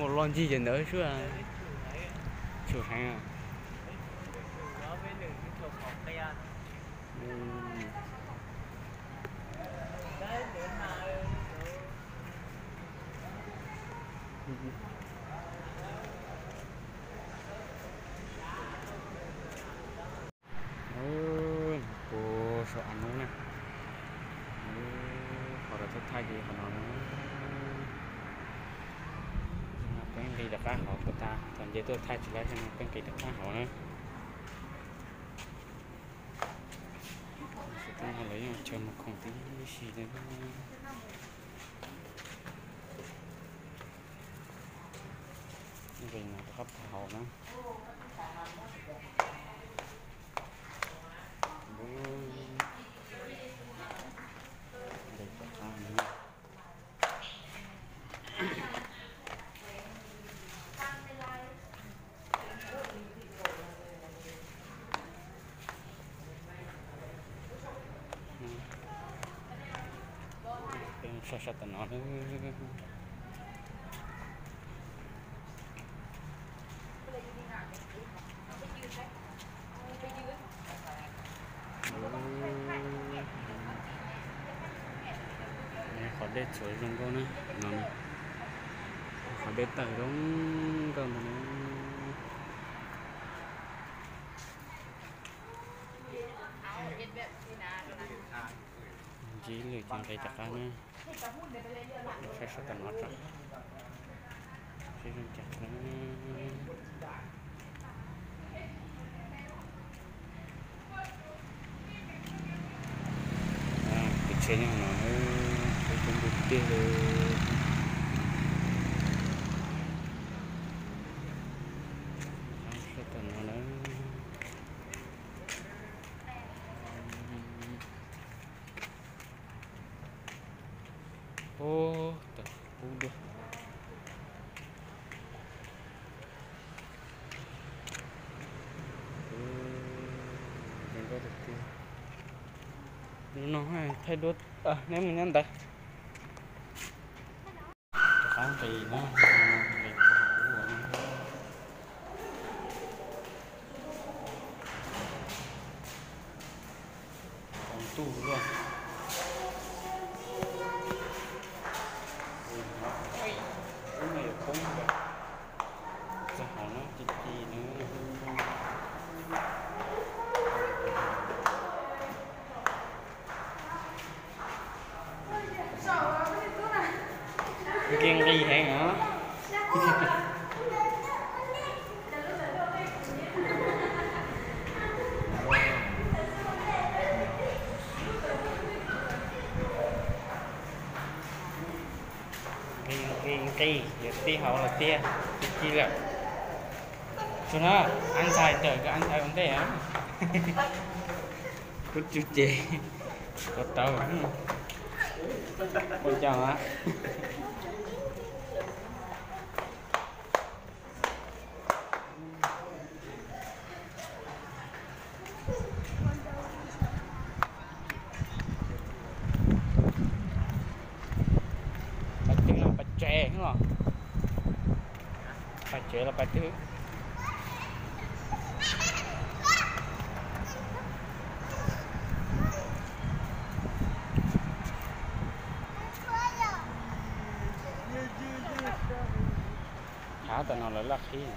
Ua loj ncig ces ntawd xwb. Tshum heev. Kuv sau av nub na. Qhov lawv tuaj thaij ces qhov no na. Peb nqis rov qab hauv puas tag, thaum nce tuaj thaij tsis laib, peb nqis rov qab hauv na. Lawv yeej chaw mus khoom tib si li. Nqis no rov qab puag hauv na. Nqis rov qab na. Peb sab sab tom no na. Qhov dej txhuav zoo nkauj na, no na. Qhov dej tawg zoo nkauj ntag na. Ntsib lwm ces nqis rov qab na. Saib sab tom no tso. Seb zoo cas na. Peb tsheb nyob no, peb coob tiag tiag li. Sab tom no na. Ub, tawm pub dua. Zoo nkauj tiag tiag. Hnub no thaij duab, neb mus nyob ntawd. Rov qab nqis na, nqis puag hauv ub. Poob ntuj luaj. Ub, no yuav poob lawm. Txog hauv no ci ci na. Nqis nqis heev os. Nqis nqis nqis, yuav tib hauv los tiag, tib ci lawm. Tsuas no, ab ntxhais ntawm koj ab ntxhais ua ntej. Kub tsuj ces, kov tau, ua cas mas. Pais twg no, pais tsev los? Pais tsev los pais twg? Hav tom no lawv laj qhib.